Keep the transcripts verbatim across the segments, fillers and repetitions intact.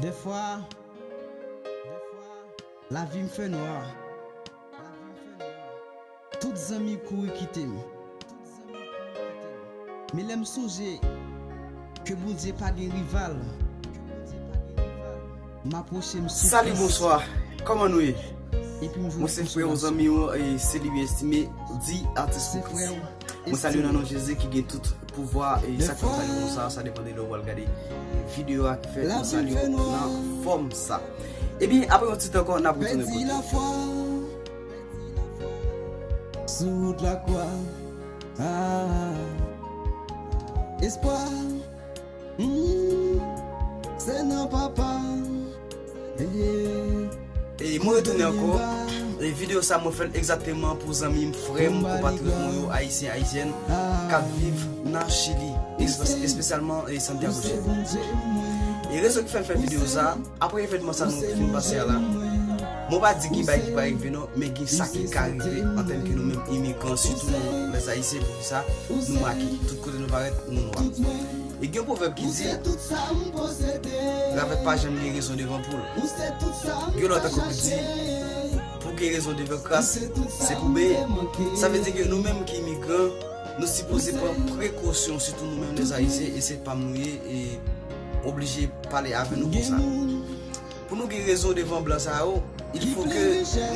Dèfwa, lavi m fè nwa. Tout zanmi kouri kite m. Men lè m sonje ke Bondye pa gen rival, m apwoche m sou Salut, plis. Bonsoir. Kòman nou ye? Epi m jwenn Mwen se frè w, konsolasyon. Zanmi w, e se li estime, di atis Se pou Kris. Frè w, Mwen salye w nan non Jezi ki gen tout pouvwa e sa k fè m salye w konsa, sa depann de lè w pral gade videyo a ki fèt, mwen salye w nan fòm sa. Ebyen, apre yon ti tan ankò, n ap retounen kote. Pèdi lafwa sou wout lakwa. Ah, espwa, mm, se nan papa. Yeah. E mwen retounen ankò. E videyo sa mwen fè l egzakteman pou zanmi m, frè m, konpatriyòt mwen yo, ayisyen, ayisyèn, k ap viv nan Chili, espe-, espesyalman e Santiago de Chile. E rezon ki fè m fè videyo sa, apre evènman sa nou fin pase a la, mwen pa di gen bagay ki pa rive non, men gen sa ki ka rive antanke nou menm imigran, sitou nou lèzayisyen, poukisa nou make, tout kote nou parèt, nou nwa. E gen yon pwovèb ki di, ravèt pa janm gen rezon devan poul. Gen lòt ankò ki di, pou gen rezon devan kras, se pou benyen. Sa vle di ke nou menm ki imigran, nou sipoze pran prekosyon, sitou nou menm lèzayisyen, e se pa m nou ye, e oblije pale avè nou konsa. Pou nou gen rezon devan blan sa yo, il fo ke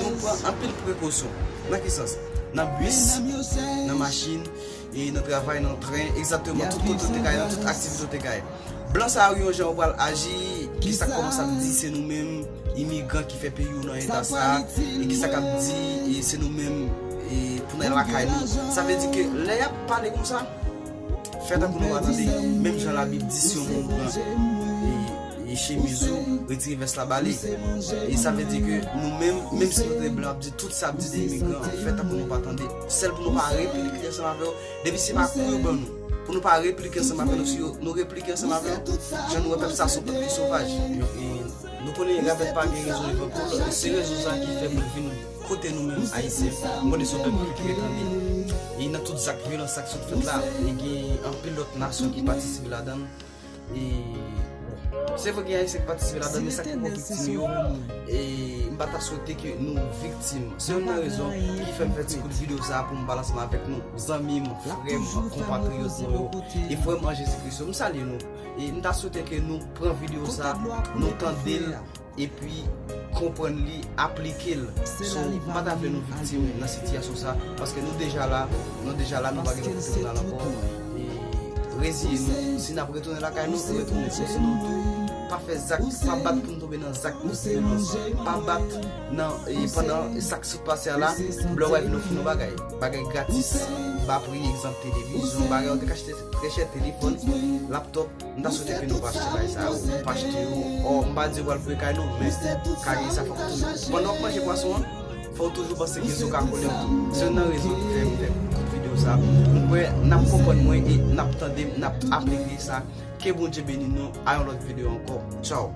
nou pran anpil prekosyon. Nan ki sans? Nan bis, nan machin, e nan travay, nan tren, egzakteman, tout kote w te ka ye, nan tout aktivite w te ka ye. Blan sa yo, yon jan yo pral aji, kisa k kòmanse ap di se nou menm, imigran ki fè peyi yo nan eta sa, e kisa k ap di, e se nou menm, e pou n al lakay nou. Sa vle di ke lè y ap pale konsa, fè tankou nou pa tande, menm jan Labib di si yon moun pran, e, e chemiz ou, retire vès la ba li. E sa vle di ke nou menm, menm si nou tande blan ap di tout sa ap di de imigran, fè tankou nou pa tande. Sèl pou nou pa replike ansanm avè yo. Depi se pa kou yo ban nou, pou nou pa replike ansanm avè nou, si yo, nou replike ansanm avè yo, jan nou wè pèp sa se yon pèp ki sovaj. Yo, e, nou konnen ravèt pa gen rezon devan poul, e se rezon sa ki fè pou l vin kote nou menm Ayisyen, kote se yon pèp ki trè tande. E nan tout zak vyolans sa k sot fèt la, e gen anpil lòt nasyon ki patisipe ladan l. E, bon, se vre gen Ayisyen ki patisipe ladan, men sa ki pran viktim yo, e m pa ta swete ke nou viktim. Se youn nan rezon ki fè m fè ti kout videyo sa a pou m pale ansanm avèk nou, zanmi m, frè m, konpatriyòt mwen yo, e frè m an Jezi Kris yo. M salye nou. E m ta swete ke nou pran videyo sa a, nou tande l, epi konprann li, aplike l. So, m pa ta vle nou viktim nan sitiyasyon sa, paske nou deja la, nou deja la, nou pa gen lòt kote pou n al ankò. E reziye nou. Si n ap retounen lakay nou, nou retounen. Sinon tou, pa fè zak, pa bat pou n tonbe nan zak vyolans. Pa bat nan, e pandan sa k sot pase a la, lè w al vin ofri nou bagay. Bagay gratis, ba pri, egzanp, televizyon, bagay w te ka achte trè chè, telefòn, laptòp, m ta swete ke nou pa achte bagay sa yo, pa achte yo. Ò, m pa di yo pral voye kay nou, men kay sa fòk tounen. Pandan w ap manje pwason an, fò w toujou panse ke zo ka kole w tou. Se youn nan rezon ki fè m fè kout videyo sa. M kwè n ap konprann mwen e n ap tande m, n ap aplike sa. Ke Bondye beni nou, a yon lòt videyo ankò. Tchaw.